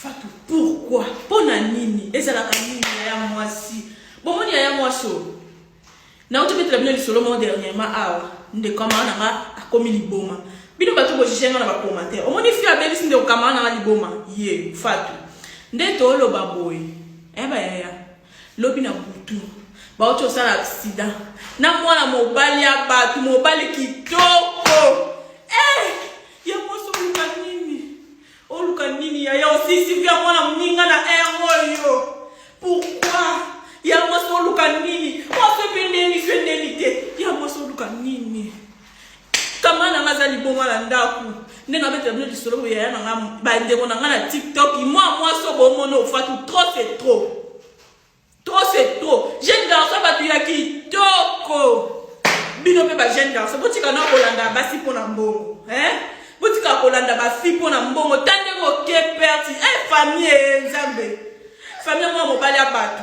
Fatou pourquoi pona nini ezalaka nini yaya mwasi bomoni yaya mwasi oyo nauti betela bino lisolo moko dernièrement awa ndeko ya mama na nga akomi liboma bino bato bojuge nga na bacommentaire omoni fi abebisi ndeko kamara na nga liboma ye Fatou nde toloba boye eh bayaya lobi na butu bauti osala accident na mwana mobali ya bato mobali kitoko eh ya mwasi oluka nini Oluka nini yaya osisi via mwana muninga na heure oyo pourquoi ya mwasi oluka nini mwasi mpe ndeni so ndeni te ya mwasi oluka nini kama na nga aza liboma na ndako nde nabetela bino lisolo boye yaya na nga bandeko na nga na tiktok mwa mwasi oyo bomona ofatu trop c'est trop Trop c'est trop. Jeune garçon batu ya kitoko. Bino pe ba jeune garçon botika na kolanda basi pona mbongo. Hein? Botika kolanda ba fille pona mbongo. Ta ndenge oke perte. Eh famille eh, Nzambe. Famille mwa mobali ya batu.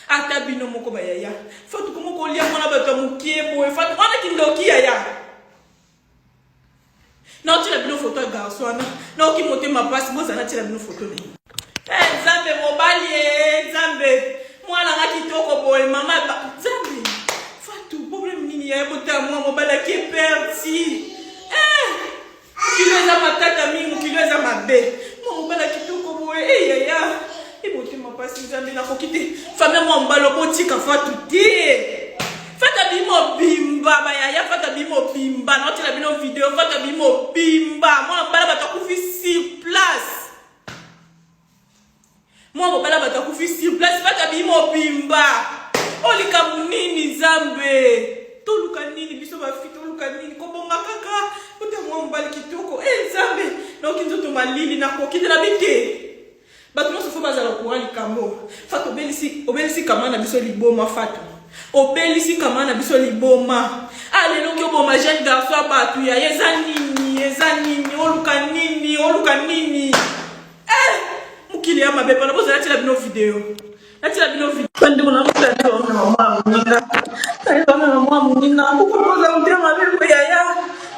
Ata bino moko ba yaya. Fatu komo kolia mwana bato ya mokie boye. Fatu wana kindoki yaya. Naotiela bino foto ya garçon wana naoki motema mpasi bozala natiela bino foto na ye eh, nzambe mobali e nzambe mwana nga kitoko boye mama nzambe fatu problème nini ya botala mwa mobali ake perti eh, mokili eza matata mingi mokili eza mabe mwa mobali ya kitoko boye e yaya ebotema mpasi nzambe nakoki te famille mwa mobali okotika fatu te Fata bimi mobimba ba yaya fata bimi mobimba naotiela bino video fata bimi mobimba mwana mobala bato akufi sur place mwana mobala bato akufi sur place fata bimi mobimba oyo likambo nini nzambe toluka nini biso bafi toluka nini kobonga kaka ota mwa mobali kitoko e nzambe naoki nzoto malili nakoki te nabi te Bato nyonso fo bazala courant likambo. Fatu obelisi obelisi kama na biso liboma Fatu. Obelisi kama na biso liboma. Ah lelo ki oboma jeune garçon ya bato ya eza nini eza nini oluka nini oluka nini eh mokili ya mabe pana bozala tiela bino video natia bino video bandeko na motali na mama moninga nayebana na mwa moninga pourkui koza motema mabe boye yaya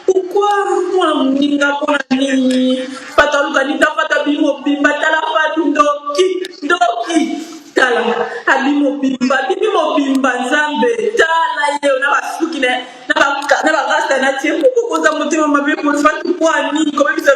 pourkui mwana moninga mpona nini fata oluka nini tafata bimo bimba tala fatu ndoki ndoki tala abimo bimba bimi mobimba nzambe tala ye na basuki na barasta na tie pourkui koza motema mabe boye fatu mpo nini kobebisa